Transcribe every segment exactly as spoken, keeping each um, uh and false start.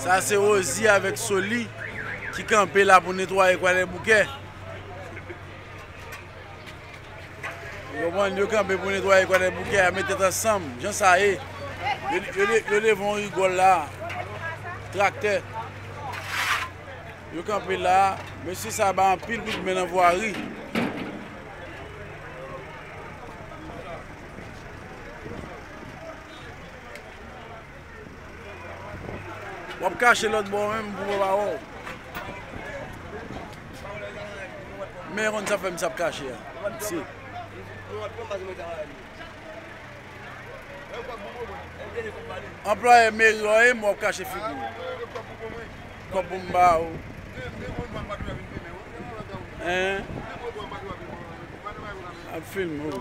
Sa se Rosie avèk Soli ki kanpe la pou netwaye Kwadèboukè. Yo konprann, yo kanpe pou netwaye Kwadèboukè a, met tèt ansanm, jan sa ye. Yo, yo, yo leve yon rigòl la, traktè. Yo kanpe la, mesye sa bay anpil kout men nan vwari. W ap kache lòt bò menm pou yo pa wè w. Men yon konn sa fè misye ap kache a. Misye. Anplwaye meri w ye, men w ap kache figi w. Kòb pou m ba ou. Hein? Ap filme w.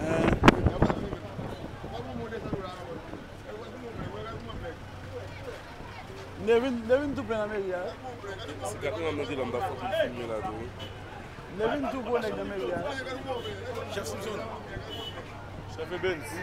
Hein? M te vin, m te vin tou plen nan meri a. Si gate nan meri la, m pa fòk filme la tou. M te vin tou gwo nèg nan meri a. Chèf Simpson. Chèf Ebens.